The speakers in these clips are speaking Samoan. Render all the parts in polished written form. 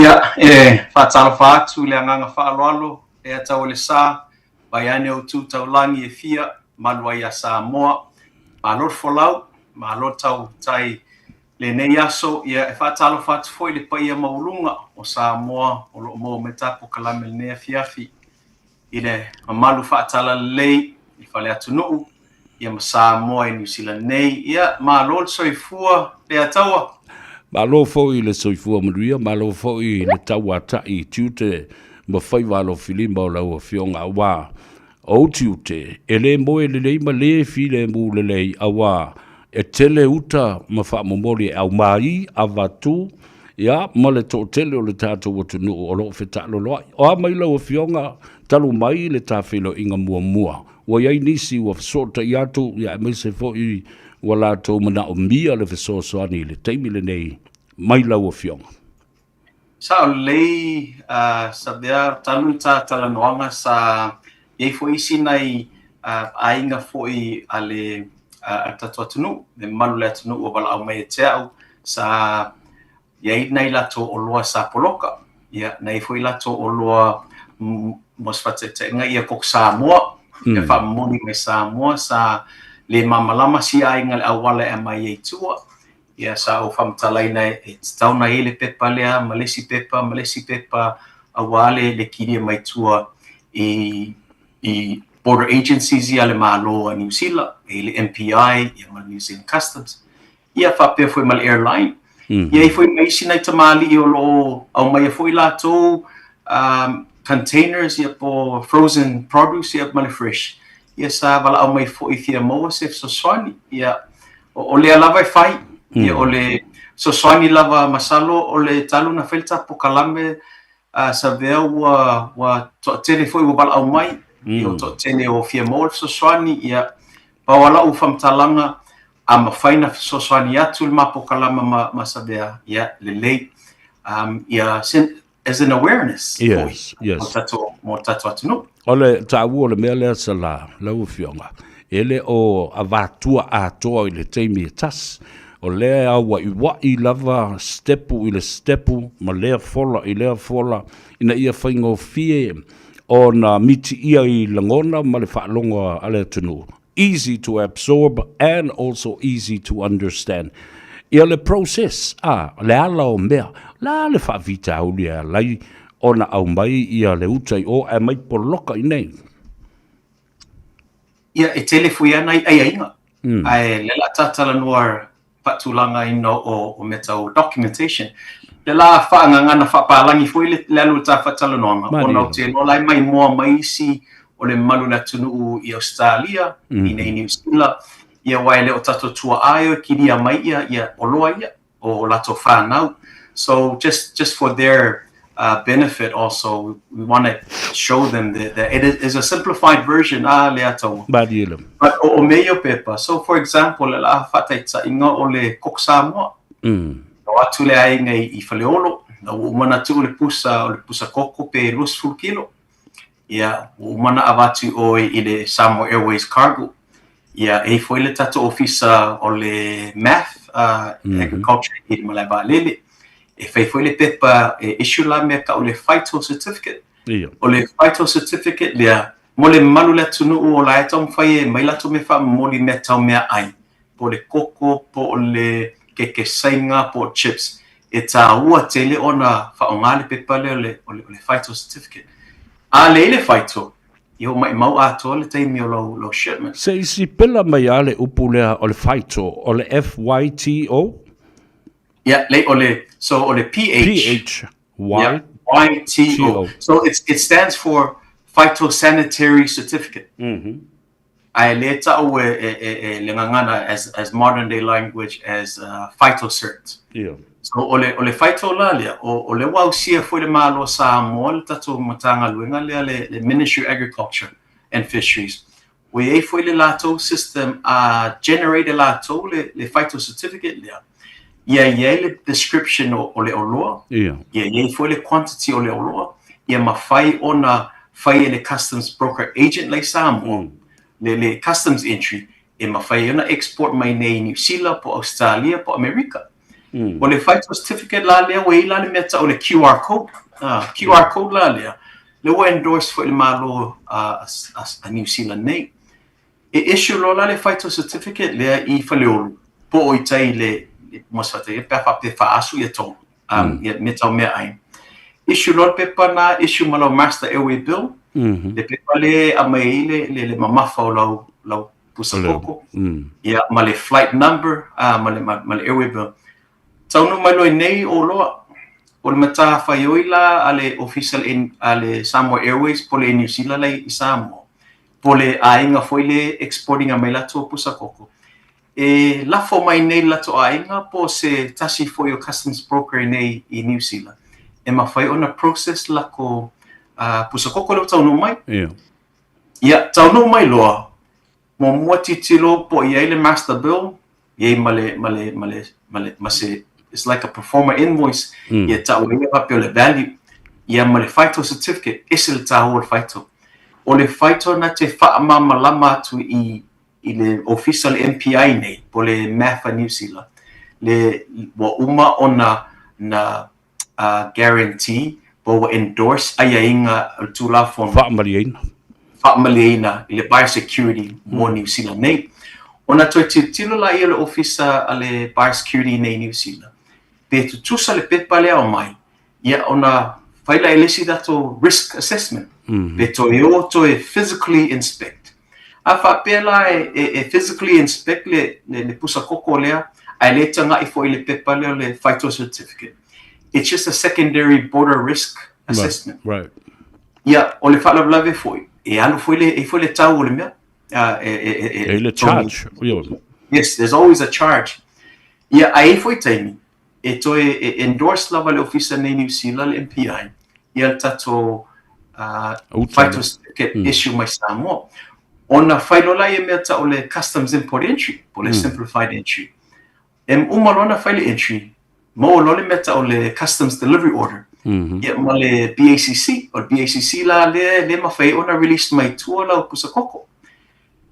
Ia, e faatalofa atu i le agaga faaaloalo e atau o le sa, vaeane ou tu taulagi e fia, malu ai ia Samoa. Malo le folau, malo le tautai lenei aso. Ia, e faatalofa atu foi i le paia maualuga o Samoa o lo o maua mai le ta polokalame i lenei afiafi i le mamalu faatalalelei i fale atunuu ia ma Samoa i Niu Sila nei. Ia, malo le soifua Leataua. Malo foi le soifua manuia, malo foi le tauatai i tiute ma faiva alofilima o lau Afioga, aua o ou tiute e le moe lelei ma le filemu lelei, aua e tele uta ma faamomoli e aumai, avatu, ia, ma le toatele o le tatou atunuu o lo o fetaaloloai. O a mai lau Afioga talu mai le tafeiloaiga muamua? Ua i ai nisi ua fesootai atu, ia, aemaise foi ua latou manaomia le fesoasoani i le taimi lenei mai lau Afioga. Sao lelei, Savea, talu le ta talanoaga sa i ai foi isi nai aiga foi a le tatou atunuu, le mamalu o le atunuu ua valaau mai ia te au, sa i ai nai latou oloa sa poloka, ia, na i ai foi latou oloa mo se faataitaiga ia koko Samoa, ia faamomoli mai Samoa, sa le malamalama si aiga i le auala e aumai ai i tua, ia sa ou faamatalaina e tatau ona i ai le pepa lea ma le isi pepa ma le isi pepa aua le le kilia mai tua i i border agencies ia a le Malo a Niu Sila, e i ai le MPI ia ma le New Zealand Customs, ia faapea foi ma le airline. Ia i ai foi ma isi nai tamalii o lo o aumaia foi latou containers ia po o frozen produce ia ma le fresh, ia sa valaau mai foi fia maua se fesoasoani. Ia o lea lava e fai, ia o le fesoasoani lava masalo o le talu na fai le ta polokalame Savea ua ua toatele foi ua valaau mai, ia ua toatele o fia maua le fesoasoani, ia pau lava lau faamatalaga a mafai na fesoasoani atu le ma polokalame ma ma Savea, ia lelei. Ia as an awareness foi mo le tatou atunuu. O le taua o le mea lea Sala, lau Afioga, e le o avatua atoa i le taimi e tasi. O lea e auaiuai lava sitepu i le sitepu ma lea fola i lea fola ina ia faigofie ona mitiia i lagona ma le faalogo a le atunuu. Easy to absorb and also easy to understand. Ia le process, a, le ala o mea, o le a le faafitauli e ala ai ona aumai ia le uta i o ae aumai poloka i inei? Ia, e tele foi lava nai aiaiga, ae o lea o le a ta talanoa faatulagaina o mea tau documentation. O le a faagagana faapalagi foi le alu o le ta faatalanoaga, ona ou te iloa la e maimoa mai isi o le mamalu o le atunuu i Ausetalia, i inei i Niu Sila, ia aua e le o tatou tuaa e o e kilia mai ia oloa ia, o latou fanau. So just for their benefit also, we want to show them that it is a simplified version a le ataua. But o mea ia o pepa, so for example, o le a faataitaiga o le koko Samoa. Na o atu le aiga i Faleolo, na ua uma ona tuu le pusa, o le pusa koko pe 20 kilo. Ia, ua uma ona avatu i o i le Samoa Airways Cargo. Ia, e i ai foi le tatou ofisa o le MAF, Agriculture i le malae vaalele. E fai foi le pepa e issue la mea tau le Phyto Certificate. O le Phyto Certificate lea, mo le mamalu o le atunuu o la e taumafai e aumai latou mea faamomoli mea tau meaai, po o le koko, po o le keke saiga, po o chips. E taua tele ona faaaoga le pepa lea o le Phyto Certificate. A leai le Phyto, ia ua maumau atoa le taimi o lau shipment. Se i sipela mai lava le upu lea o le Phyto, o le F-Y-T-O? Ia, leai, o le, so o le P-H. P-H. Y. Y-T-O. So it stands for Phytosanitary Certificate. Ae lea tau e le gagana as modern day language as phytocert. So o le phyto la lea, o lea ua ausia foi le Malo o Samoa le tatou Matagaluega lea le Ministry of Agriculture and Fisheries. Ua i ai foi le latou system a generate e latou le phyto certificate lea, ia i ai le description o le oloa, ia i ai foi le quantity o le oloa, ia mafai ona fai e le customs broker agent la i Samoa, le customs entry, e mafai ai ona export mai nei i Niu Sila po o Ausetalia po o Amerika. O le phyto certificate la lea ua i ai la le mea tau o le QR code. QR code la lea, lea ua endorse foi e le Malo a Niu Sila nei. E issue loa la le phyto certificate lea i Faleolo po o i tai i le, mo se faataitaiga pe a faapea e faaasu ia tonu, ia mea tau meaai. Issue loa le pepa lena, issue ma lau master airway bill, le pepa lea e aumai ai le, le, le mamafa o lau, lau pusa koko, ia, ma le flight number, ma le, ma le airway bill. Taunuu mai loa i nei oloa, o le matafaioi la a le Ofisa a le Samoa Airways po o le Air New Zealand la i Samoa, po o le aiga foi le exporting mai latou pusa koko, e lafo mai nei le latou aiga po o se tasi foi o customs broker i nei i New Zealand, e mafai ona process lako pusa koko lea ua taunuu mai. Ia, taunuu mai loa, muamua tilotilo po o i ai le master bill, i ai ma le, ma le, ma le, ma le, ma se, it's like a proforma invoice, ia tau ai ia faapea o le value, ia ma le phyto certificate, ese le tāua o le phyto. O le phyto na te faamalamalama atu i, i le ofisa o le MPI nei, po o le MAF a Niu Sila, le, ua uma ona na guarantee po ua endorse aiaiga o le Tulafono. Faamalieina. Faamalieina i le biosecurity mo Niu Sila nei. Ona toe tilotilo laia o le Ofisa a le Biosecurity nei i Niu Sila, pe tutusa le pepa lea aumai, ia ona fai lea i le isi tatou risk assessment, pe toe o toe physically inspect. A faapea la e physically inspect le pusa koko lea, ae le taga'i foi i le pepa lea o le phyto certificate. It's just a secondary border risk assessment. Right. Ia, o le faalavelave foi, e alu foi le, e foi le tau o le mea. E, e le charge. Yes, there's always a charge. Ia, ae i ai foi taimi, e toe e endorse lava le ofisa nei Niu Sila, le MPI, ia le tatou phytocertificate issue mai Samoa. Ona fai loa lea ia mea tau o le customs import entry, po o le simplified entry. E uma loa ona fai le entry, maua loa le mea tau o le customs delivery order, ia ma le BACC. O le BACC la lea e mafai ai ona release mai tua lau pusa koko.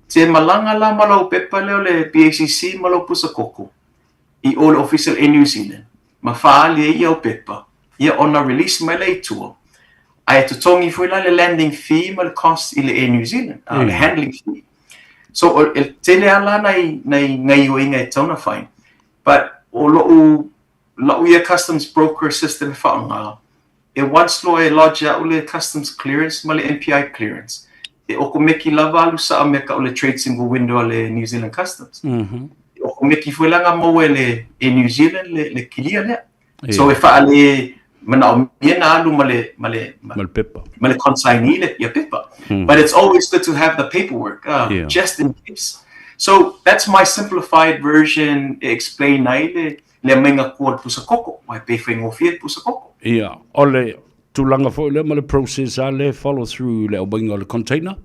Te malaga la ma lau pepa lea o le BACC ma lau pusa koko, i o le Ofisa o le Air New Zealand ma faaali ai i au pepa, ia ona release mai lea i tua, ae totogi foi la le landing fee ma le cost i le Air New Zealand, le handling fee. So, e tele lava la nai, nai gaioiga e tatau ona fai, but o lo'u, la'u ia customs broker system e faaaoga, E once loa e lodge a'u le customs clearance ma le MPI clearance, e okomeki lava alu sa'a mea ka'u le trade single window a le New Zealand Customs. E okomeki foi la nga maua e le e New Zealand le, le kilia lea. So e faale manaomia na alu ma le ma le ma le pepa. Ma le consignee le ia pepa. But it's always good to have the paperwork just in case. So that's my simplified version e explain ai le le aumaiga kua o le pusa koko, aua e pei e faigofie le pusa koko. Ia, o le tulaga foi lea ma le process a le follow through i le aumaiga o le container?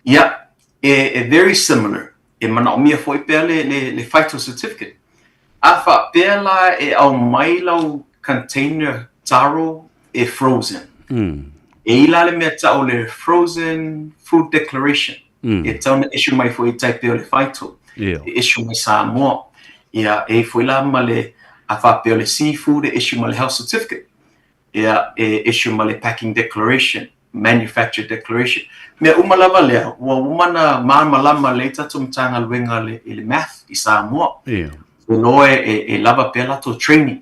Ia, e, e very similar. E manaomia foi pea le, le, le phyto certificate. A faapea la e aumai lau container taro e frozen. E i la le mea tau o le frozen food declaration. E tatau ona issue mai foi i tai pei o le phyto. E issue mai Samoa. Ia, e i foi la ma le, a faapea o le seafood e issue ma le health certificate. Ia, e issue ma le packing declaration, manufacture declaration. Mea uma lava lea, ua uma ona malamalama lelei tatou Matagaluega i le MAF i Samoa. Ou te iloa e lava pea latou training.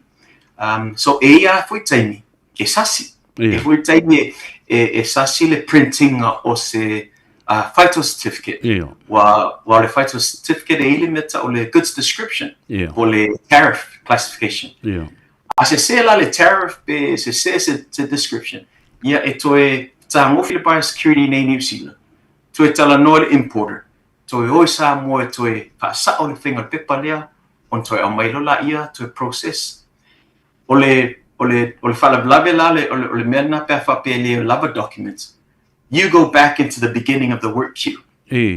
So e i ai lava foi taimi e sasi. E foi taimi e sasi le printinga o se phyto certificate. Ua o le phyto certificate e i ai le mea tau o le goods description po o le tariff classification. A sese la le tariff pe sese se description, ia e toe tagofi le biosecurity nei Niu Sila. Toe talanoa le importer, toe o i Samoa e toe faasao le faiga o le pepa lea ona toe aumai loa laia toe process. O le, o le, o le faalavelave la, o le, o le mea lena pe a faapea e le lava documents, you go back into the beginning of the work queue.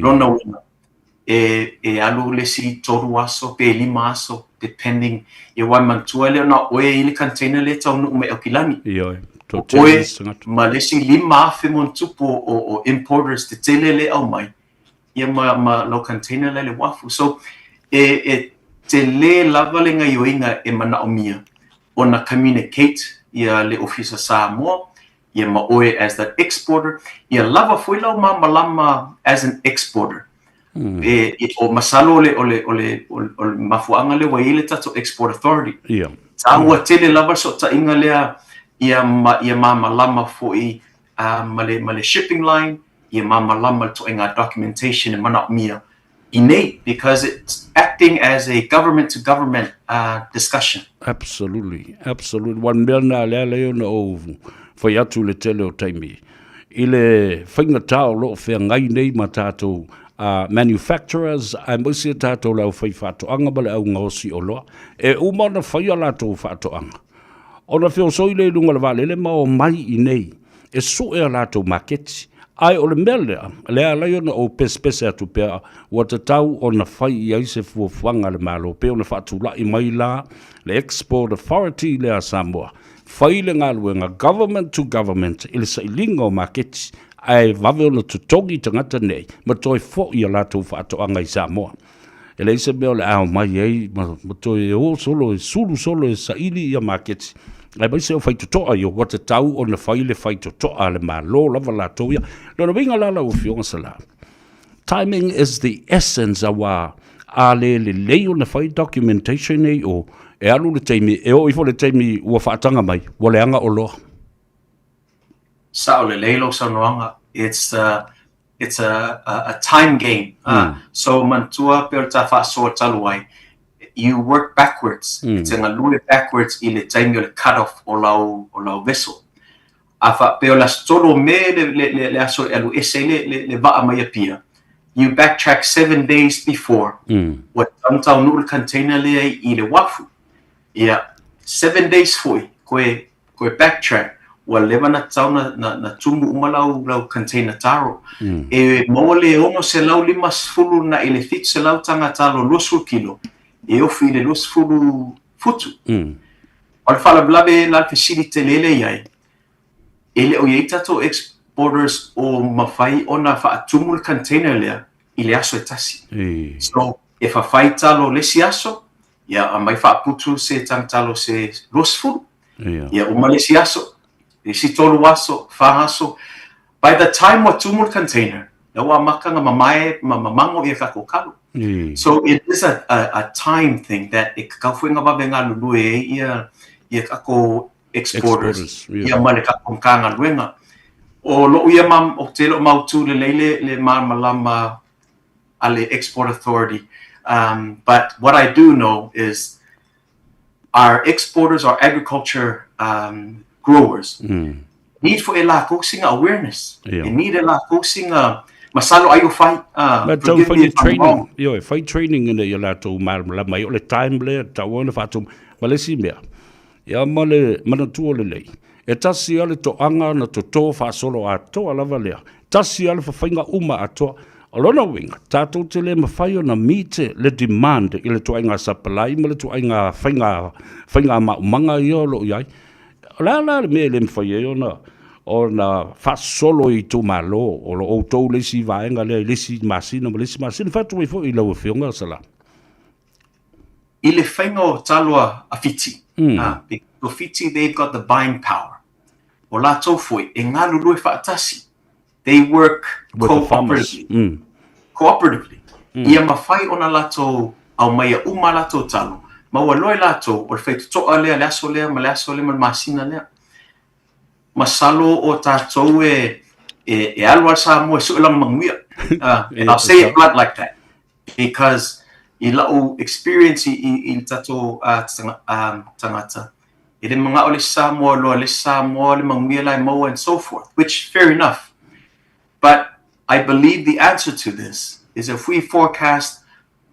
Lona uiga, e, e alu le isi tolu aso pe lima aso, depending, ia aua e manatua e le o na o oe i le container lea e taunuu mai Aukilani. Ioe, O oe ma le isi 5,000 ma ona tupu o, o importers tetele lea e aumai, ia ma, ma lau container lea i le uafu. So, e, e, Tele lava le gaioiga e manaomia ona communicate ia le Ofisa Samoa ia ma oe as the exporter, ia lava foi lau malamalama as an exporter. E, e, o masalo o le, o le, o le, o le, o le mafuaaga lea ua i ai le tatou Export Authority. Ia. Taua tele lava le sootaiga lea ia, ma, ia malamalama foi uh, ma, le, ma le shipping line, ia malamalama le toaiga documentation e manaomia i nei, because it's acting as a government to government uh, discussion. Absolutely, absolutely. Ua mea na lea lea ona ou fai atu le tele o taimi. I le faigata o lo o feagai nei ma tatou uh, manufacturers aemaise a tatou le aufaifaatoaga ma le augaosi oloa. E uma ona fai a latou faatoaga. Ona feosoi lea i luga o le vaalele ma omai i nei e sue a latou maketi. Ae o le mea lea, lea alai ona ou pesepese atu pea, ua tatau ona fai i ai se fuafuaga a le Malo, pei ona faatulai mai la le Export Authority lea a Samoa, fai le galuega government to government i le sailiga o maketi, ae vave ona totogi tagata nei ma toe foi a latou faatoaga i Samoa. E leai se mea o le a omai ai ma, ma toe o solo e sulu solo e saili ia maketi. Aemaise o faitotoa ia, ua tatau ona fai le faitotoa a le Malo lava latou ia. Lona uiga la lau Afioga Sala, timing is the essence aua a le lelei ona fai documentation nei o e alu le taimi, e oo ifo le taimi ua faataga mai, ua leaga oloa. Sao lelei lou saunoaga. It's a, it's a, a, a time game. Mm. So manatua pe o le ta faasoa talu ai, you work backwards. E te galue backwards i le taimi o le cut off o lau, o lau vessel. A faapea o le aso 3 o Me le, le, le, le aso e alu ese ai le, le, le vaa mai Apia, you backtrack 7 days before, ua tatau ona taunuu le container lea i le uafu. Ia, 7 days foi, koe, koe backtrack, ua leva na tatau na, na, na tumu uma lau, lau container taro. E maua le 650 na i le 700 taga talo 20 kilo, e ofi i le 20 futu. O le faalavelave la le fesili tele lea i ai, e le o i ai tatou exporters o mafai ona faatumu le container lea i le aso e tasi. So, e fafai talo le isi aso, ia aumai faaputu se taga talo se 20. Ia uma le isi aso, le isi 3 aso, 4 aso. By the time ua tumu le container, lea ua amata ona mamae ma mamago ia tatou talo. So it is a time thing that e tatau foi ona vave galulue ai ia, ia tatou exporters, Exporters, yeah. Ia ma le tatou Matagaluega. O lou ia ma, ou te le o mautu lelei le, le malamalama a le Export Authority. But what I do know is our exporters, our agriculture growers, need foi e lakou sina awareness. E need e lakou sina masalo ai o fai. Ma tau Forgive fai me if I'm training, wrong. Ioe, fai training ina ia latou malamalama ai o le time lea tatau ona faatumu. Ma le isi mea, ia ma le manatua lelei, e tasi lava le toaga na toto faasolo atoa lava lea, tasi lava le fafaiga uma atoa. O lona uiga, tatou te le mafai ona meet le demand i le tuaiga supply ma le tuaiga faiga, faiga maumaga ia o lo o i ai. O le a la le mea e le mafai ai ona ona faasolo i itumalo o lo outou le isi vaega lea i le isi masina ma le isi masina. Fai atu ai foi i lau Afioga Sala. I le faiga o talo a Fiti, o Fiti, they've got the buying power. O latou foi e galulue faatasi. They work With the farmers. cooperatively. Cooperatively. Ia mafai ona latou aumaia uma a latou talo, ma ua iloa e latou o le faitotoa lea, le aso lea ma le aso lea ma le masina lea. Masalo o tatou e, e, e alu a le Samoa e sue lana manuia. And I'll say it blunt like that because i lau experience i, i, i le tatou tagata, e le manao le isi Samoa loa le isi Samoa le manuia la e maua and so forth, which fair enough. But I believe the answer to this is if we forecast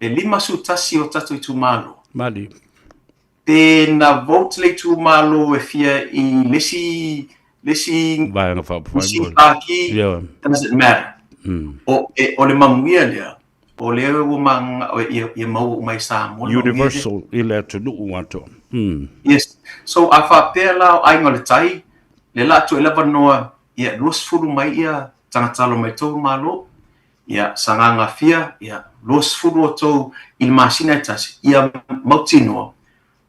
le 51 o tatou itumalo, Mali. Pe na vote le itumalo e fia i le isi le isi Vaega Faaupufai isi mo le pāti, does it matter? O, e, o le manuia lea, o lea ua manao ia, ia maua uma i Samoa le manuia lea. Universal i le atunuu atoa. Yes. So a faapea la o Aiga o le Tai, lea la atu ai le avanoa, ia 20 mai ia tagata alo mai tou malo. Ia, sagaga fia, ia, 20 outou i le masina e tasi, ia mautinoa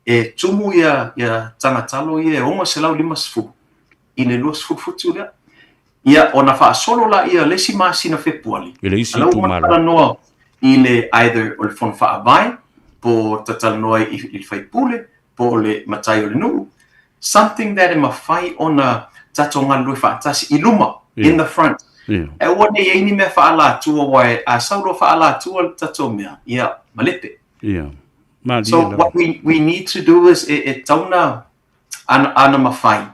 e tumu ia ia tagatalo ia e 650 i le 20 futu lea. Ia, ona faasolo laia le isi masina Fepuali, I le isi a la ua itumalo. talanoa i le either o le fono faavae, po o talanoa i le faipule, po o le matai o le nuu, something that e mafai ona tatou galulue faatasi i luma, in the front. E aua ne i ai ni mea faaalatua, aua a sau loa faaalatua le tatou mea, ia, malepe. Ia. Malie So lava. what we need to do is e tatau ona ana mafai,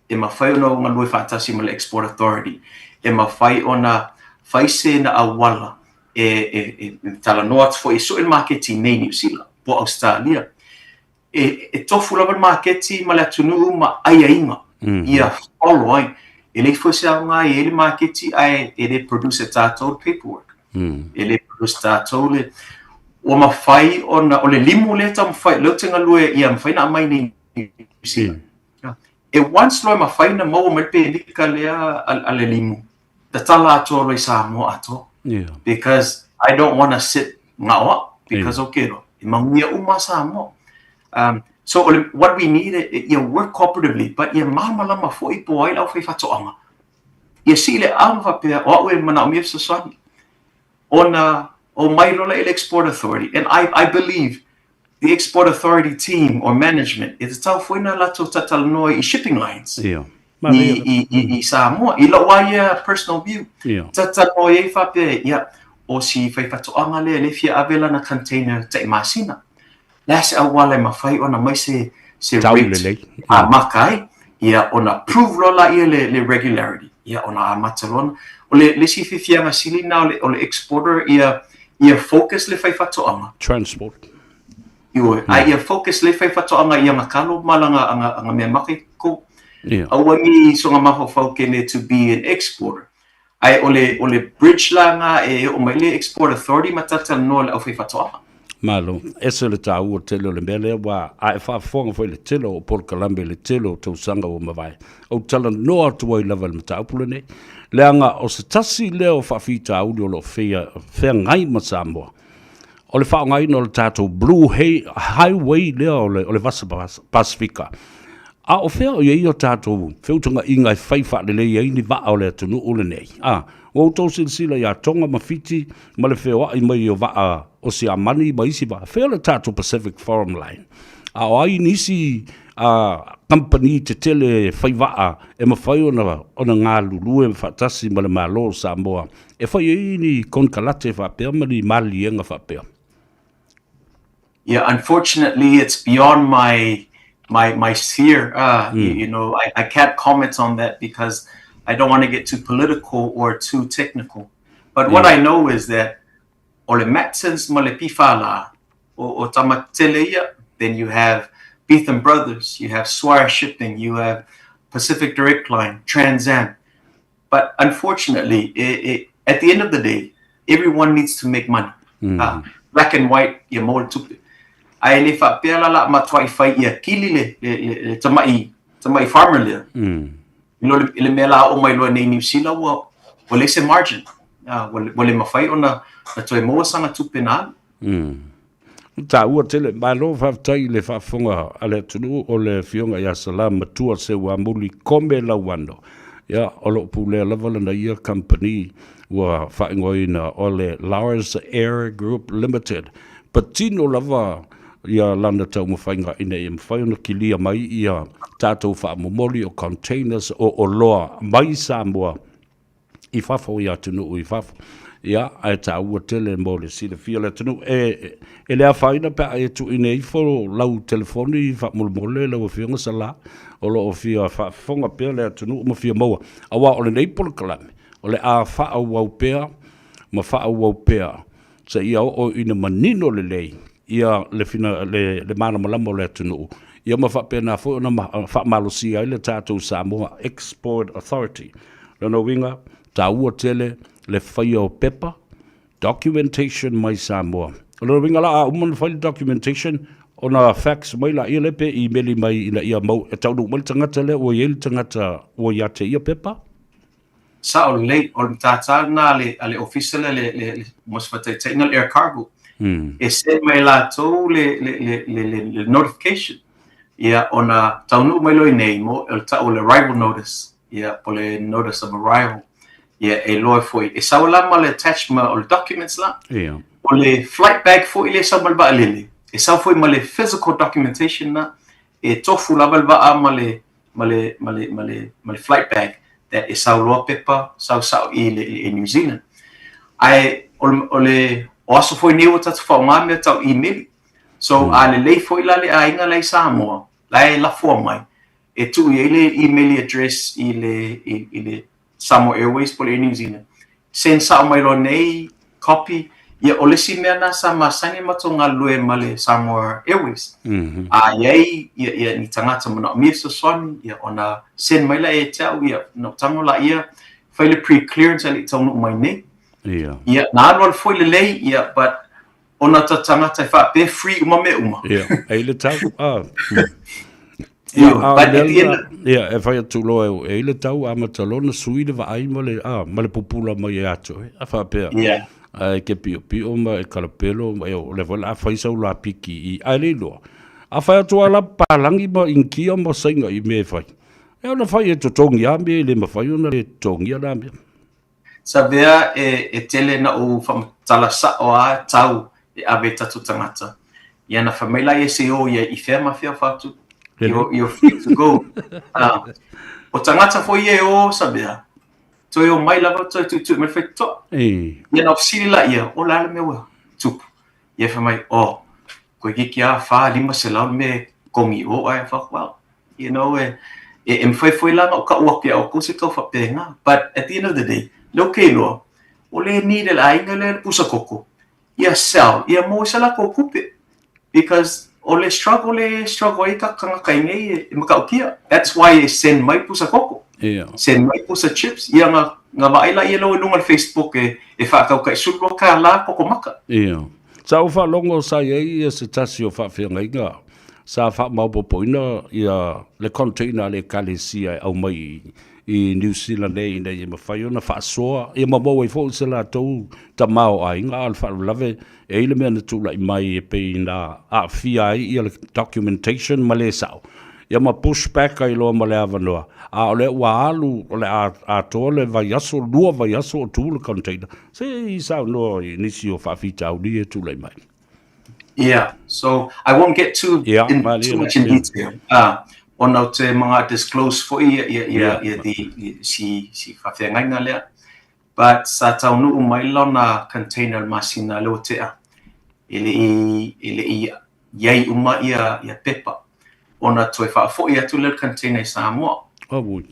e mafai ona galue faatasi ma le Export Authority, e mafai ona fai se na auala e talanoa atu foi e sue le maketi nei i Niu Sila po o Ausetalia. E tofu lava le maketi ma le atunuu ma aiaiga ia follow ai. E leai foi se aoga e i ai le maketi ae e le produce e tatou le paperwork. E le produce tatou le ua mafai ona o le limu lea e taumafai, lea ou te galue ia mafai ona aumai nei i Niu Sila. E once loa e mafai ona maua mai le penika lea a le limu, tatala atoa loa i Samoa atoa. Because I don't wanna sit gaoa, because okay loa, e manuia uma a Samoa. So o le, what we need, ia work cooperatively, but ia malamalama foi po o ai le aufaifaatoaga. Ia sii le aao ma faapea, o au e manaomia fesoasoani. Ona omai loa lea i le Export Authority, and I believe the Export Authority team or management, e tatau foi ona latou talatalanoa i shipping lines i Samoa. I lou lava ia personal view, talatalanoa i ai faapea, ia, o si faifaatoaga lea lea e fia ave lana container tai masina. Le a se auala e mafai ona aumai se rate amata ai, ia, ona prove loa laia le regularity, ia, ona amata loa. O le isi fiafiaga sili lena o le exporter ia ia focus le faifaatoaga. Transport. Ioe, a ia focus le faifaatoaga i ana kalo ma lana ana mea maka i ko. Aua ne i soga mafaufau kene to be an exporter. Ae o le o le bridge la na e oo mai le Export Authority ma talatalanoa le aufaifaatoaga. Malo, ese le taua tele o le mea lea, ua a e faafofoga foi i le tele o polokalame i le tele o tausaga ua mavae. Ou talanoa atu ai lava i le mataupu lenei, leaga o se tasi lea o faafitauli o lo o feagai ma Samoa, o le faaaogaina o le tatou Blue Highway lea o le Vasa Pasefika. A o fea o i ai o tatou feutagaiga e fai faalelei ai ni vaa o le atunuu lenei? A, ua outou silasila ia Tonga ma Fiti ma le feoai mai o vaa o Siamani ma isi vaa, fea le tatou Pacific Forum Line? A o ai nisi kamupani tetele fai vaa e mafai ona galulue faatasi ma le Malo o Samoa e fai ai ni konekarate faapea ma ni maliliega faapea? Yeah, unfortunately, it's beyond my sphere. I can't comment on that because I don't want to get too political or too technical. But what I know is that o le Matsons ma le PFL o tama tetele ia, then you have Beetham Brothers, you have Swire Shipping, you have Pacific Direct Line, Trans Am. But unfortunately, at the end of the day, everyone needs to make money. Black and white, ia maua le tupe. Ae le faapea la la matuai fai ia kili le tamai farmer lea. I le mea la oo mai loa nei Niu Sila ua leai se margin. Ua le mafai ona toe maua sana tupe na alu. Taua tele, malo faafetai i le faafofoga a le atunuu o le Afioga ia Sala Matua Seuamuli Kome Lauano. Ia, o lo o pulea lava lana ia kamupani ua faaigoaina o le Lars Air Group Limited. Patino lava ia lana taumafaiga ina ia mafai ona kilia mai ia tatou faamomoli o containers o oloa mai Samoa i fafo i atunuu i fafo. Ia, ae taua tele mo le silafia o le atunuu. E le afaina pe a e tuuina ifo lau telefoni faamolemole lau Afioga Sala, o lo o fia faafofoga pea le atunuu ma fia maua. Aua o lenei polokalame, o le a faaauau pea ma faaauau pea seia oo ina manino lelei ia le, fina, le malamalama o le atunuu, ia ma faapena foi ona faamalosia ai le tatou Samoa Export Authority. Lona uiga, taua tele le faia o pepa, documentation mai Samoa. O lona uiga la, a uma ona fai le documentation, ona fax mai laia lea pe email mai ina ia mau, e taunuu mai le tagata lea ua i ai le tagata ua ia te ia pepa. Sao lelei, o le matata lena a le, a le ofisa lea, le, le, le, mo se faataitaiga le air cargo. E send mai e latou le, le, le, le, le, le notification. Ia, ona taunuu mai loa i nei, mo, o le tau o le arrival notice, ia, po o le notice of arrival. Ia, e iloa foi. E sau la ma le attachment o le documents la. Ia. O le flight bag foi lea e sau ma le vaalele, e sau foi ma le physical documentation na, e tofu lava le vaa ma le, ma le, ma le, ma le, ma le flight bag that e sau loa pepa, sau sao i le, i New Zealand. Ae o le, o le, o aso foi nei ua tatou faaaoga mea tau email. So a lelei foi la le aiga la i Samoa, la e lafoa mai, e tuu i ai le email address i le, i, i le Samoa Airways po o le Air New Zealand. Send sao mai loa nei copy. Ia, o le isi mea lena sa masani matou galulue ma le Samoa Airways. A i ai ia, ia, ni tagata manaomia fesoasoani, ia, ona send mai lea ia te au, ia, ona ou tago laia, fai le pre-clearance ae le i taunuu mai nei. Ia. Ia, na alualu foi lelei, ia, but ona ta tagata e faapea free uma mea uma. Ia, e i le tau, a. Ia, a o le mea lena, ia, e fai atu loa e, e i le tau amata loa ona sui le vaai ma le, a, ma le pupula mai e ato, e, a faapea. Ia. Ae ke piopio ma e kalapelo, ma e o le foi la fai sau la piki i, ae le iloa. A fai atu a la palagi ma Inikia ma Saina i mea e fai. E ona fai e totogi a mea e le mafai ona le totogia la mea. Savea e, e tele na ou whamatala sao a tau e ave i tatou tagata. Ia na whai mai la ia se o ia i whea ma whea whatu. You're, you're free to go. O tagata foi ia e o Savea. Toe o mai lava toe tuitui mai le faitotoa. Ia na fesili la ia, o le a le mea ua tupu. Ia fai mai, oh, toeitiiti lava fa, 500 le mea e togi i o, ae fai atu, well, you know, e, e, e mafai foi la ona ou tau atu ia outou se tau faapena. But at the end of the day, lea ou te iloa, o le need e le aiga lea le pusa koko, ia sell, ia maua se latou tupe. Because o le struggle le struggle ai tatou tagata i nei e, e matautia. That's why e send mai pusa koko. Yeah. Send mai pusa chips, ia na, na vaai laia lea i luga o le Facebook e, e faatau tai $12 koko maka. Ia. Sa ou faalogo sa i ai ia se tasi o faafeagaiga sa faamaopoopoina ia le container a le Ekalesia e aumai i, i New Zealand nei ina ia mafai ona faasoa ia ma maua ai foi se latou tamaoaiga, a o le faalavelave E i ai le mea na tulai mai e pei na aafia ai ia le documentation ma le sao, ia ma push back ai loa ma le avanoa, a o lea ua alu o le a atoa le vaiaso, lua vaiaso o tu le container. Se i saunoa i nisi o faafitauli e tulai mai. Yeah, so I won't get too, yeah, in, too much in detail. Ona ou te manga disclose foi ia, ia, ia, ia, the, si, si faafeagaiga lea. But sa taunuu mai lona container i le masina lea ua tea, e le i, e le i i ai uma ia, ia pepa. Ona toe faafoi atu lea o le container i Samoa. Auoi.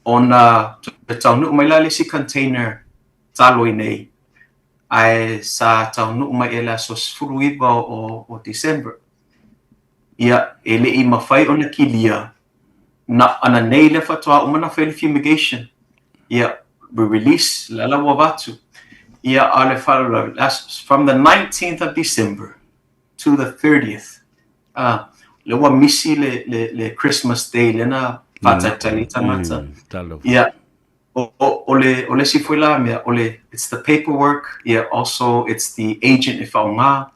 Ona toe taunuu mai la le isi container talo i nei, ae sa taunuu mai i le aso 19 o, o December. Ia, e le i mafai ona kilia, na ananei lea faatoa uma ona fai le fumigation. Ia, we release, la la ua avatu. Ia, a o le faalavelave, that's from the 19th of December to the 30th, ah, lea ua misi le, le, le Christmas Day lea na faatalitali ai tagata. Ia, o, o, o le, o le isi foi la mea, o le, it's the paperwork, yeah, also it's the agent e faaaoga,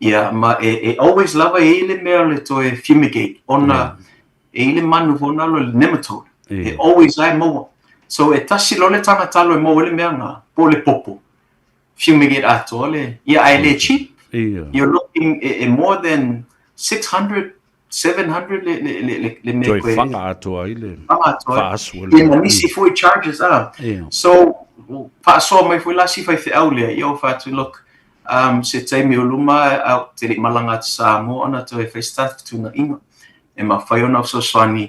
yeah, ma e, e always lava e i ai le mea o le toe fumigate, ona yeah. e i ai le manu foi nalo le nematode, yeah. e always lava e maua. So e tasi loa le tagata alo e maua ai le mea na, po o le popo, fumigate atoa le, yeah, ae le cheap, yeah. you're looking e, e more than 600 700 le, le, le, le, le mea Toe koe. whanga atoa ai le Whanga atoa ai. whaasu le. Ia, ma nisi foi charges, ah. Ia. So, faasoa mai foi la si faifeau lea, ia ou fai atu, look, um, se taimi o luma, a ou te le i malaga atu Samoa ona toe fai se tatou fetuunaiga. E mafai ona fesoasoani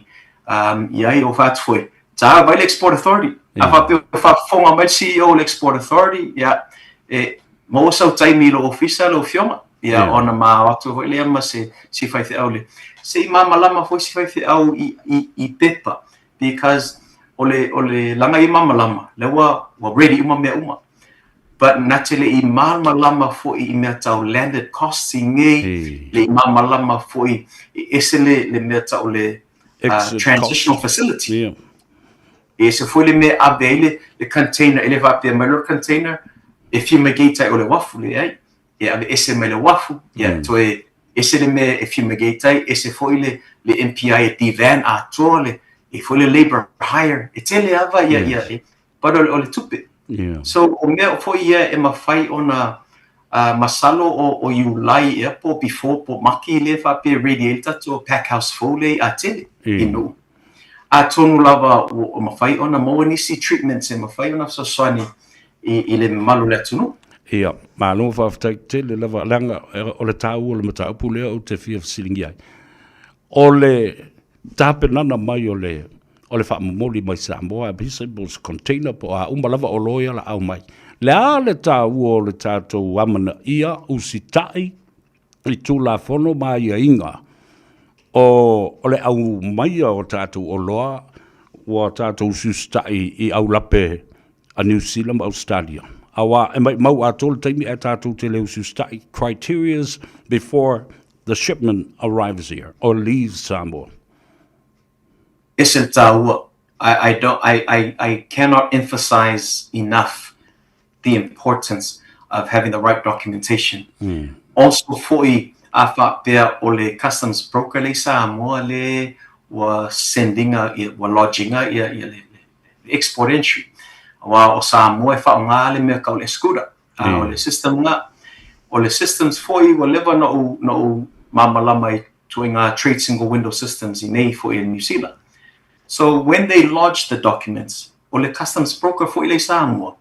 um, i ai, ou fai atu foi, tā mai le Export Authority. A faapea o faafofoga mai le CEO o le Export Authority, ia, e maua sau taimi i lou ofisa lau afioga, ia, Yeah. ona ma o atu foi lea ma se, si faifeau lea. Se i malamalama foi si faifeau i, i, i pepa, because o le, o le laga ia malamalama, lea ua, ua ready uma mea uma. But na te le i malamalama foi i mea tau landed costs i nei, Hey. le i malamalama foi i ese le, le mea tau le Exit transitional cost. facility. Yeah. E ese foi le mea e ave ai le, le container, e le faapea mai loa le container e fumigate ai o le uafu, leai. E ave ese mai le uafu, ia toe ese le mea e fumigate ai, ese foi le, le MPI e devan atoa le, e foi le labor hire, e tele lava ia, ia, e, but o le tupe. So o mea foi ia e mafai ona masalo o Iulai ea po before po Maki lea faapea ready ai le tatou pack house fou lea i Atele i Nuu. Atonu lava ua mafai ona maua nisi treatments e mafai ona fesoasoani i le mamalu o le atunuu. Ia, malo faafetai tele lava, leaga o le taua o le mataupu lea ou te fia fesiligia ai. O le tapenana mai o le faamomoli mai Samoa, aemaise po o se container po o a uma lava oloa ia la aumai. Le a le taua o le tatou amanaia usitai i Tulafono ma aiaiga o le aumaia o tatou oloa ua tatou usiusitai i aulape a New Zealand ma Australia? Aua e maumau atoa le taimi ae tatou te le usiusitai criterias before the shipment arrives here or leaves Samoa. Ese le taua. I don't I cannot emphasize enough the importance of having the right documentation. Also foi a faapea o le customs broker le i Samoa le ua sendinga ia, ua lodginga ia le export entry. Aua o Samoa e faaaoga le mea tau le SCUDA. O le system nga. O le systems foi ua leva na ou malamalama i ituaiga trade single window systems i nei foi in New Zealand. So when they lodge the documents, o le customs broker foi le i Samoa,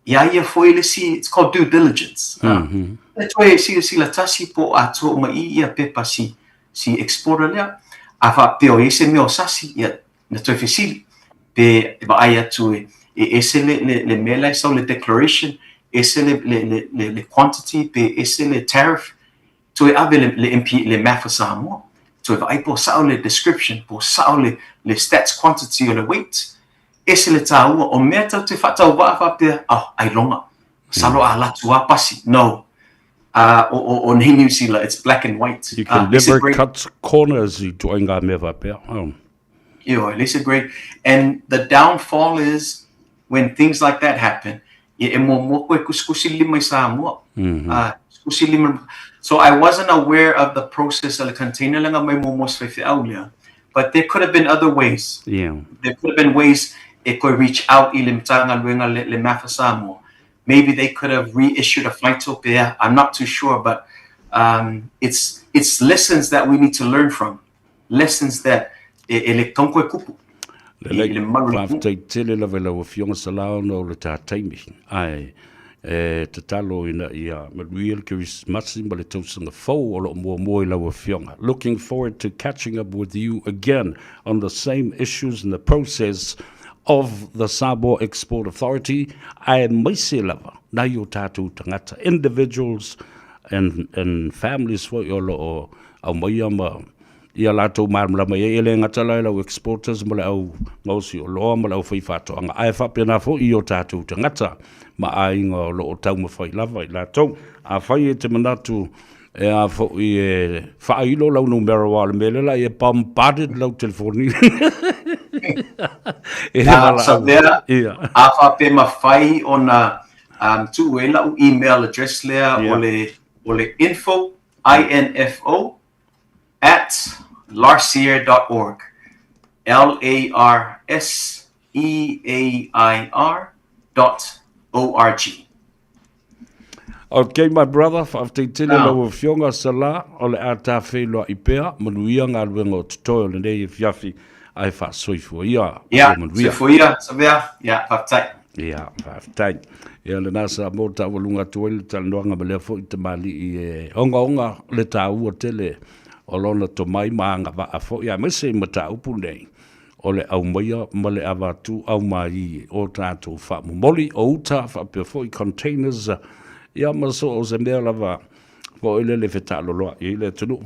ia ia foi le si, it's called due diligence. E toe silasila tasi po atoa uma i ia pepa si exporter lea. A faapea o i se mea o sasi, ia na toe fesili. Pe e vaai atu e ese le mea la e sau le declaration, ese le quantity, pe ese le tariff, toe ave le MP, le MAF o Samoa. Toe vaai po sao le description, po sao le stats quantity o le weight. Ese le taua, o mea tau te whaatau faapea, oh, ailoga. Salo a latu a pasi. No. O nei New Zealand, it's black and white. You can never cut corners i ituaiga mea faapea. Oh. It's a great. And the downfall is when things like that happen, e muamua koe kusikusi lima i Samoa. Kusikusi lima. So I wasn't aware of the process of the container lenga mai muamua se faifeau lea. But there could have been other ways. There could have been ways e koe reach out i le Matagaluega le MAFA Samoa. Maybe they could have reissued a phyto pea. I'm not too sure, but it's lessons that we need to learn from. Lessons that e le kaunko e kupu. Lelei, faafetai tele lava i lau Afioga Sala ona o le ta taimi. Ae, e tatalo ina ia manuia le Kerisimasi ma le tausaga fou o loo muamua i lau Afioga. Looking forward to catching up with you again on the same issues in the process of the Samoa Export Authority, aemaise lava nai o tatou tagata, individuals and families foi o loo aumaia ma ia latou malamalama i ai, e le gata la i lau exporters ma le au gaosi oloa ma le au faifaatoaga, ae faapena foi i o tatou tagata ma aiga o loo taumafai lava i latou. Afai e te manatu e a foi e faailo lau numera wa o le mea lea e bombarded lau telefoni e so lea, a faapea mafai ona tuu e lau email address lea o le info, info @larseair.org, larseair.org. Ok, my brother, faafetai tele lau Afioga Sala, o le a tafeiloai pea, manuia galuega o totoe o lenei afiafi, ae faasoifua ia. Ia, soifua ia, Savea, ia, faafetai. Ia, faafetai. Ia lena sa mo taualuga atu ai le talanoaga ma lea foi tamalii e ogaoga le taua tele o lona tomai ma agavaa foi, aemaise i mataupu nei o le aumaia ma le avatu aumai o tatou faamomoli o uta faapea foi containers, ia ma so o se mea lava foi lele fetaaloloa i le atunuu.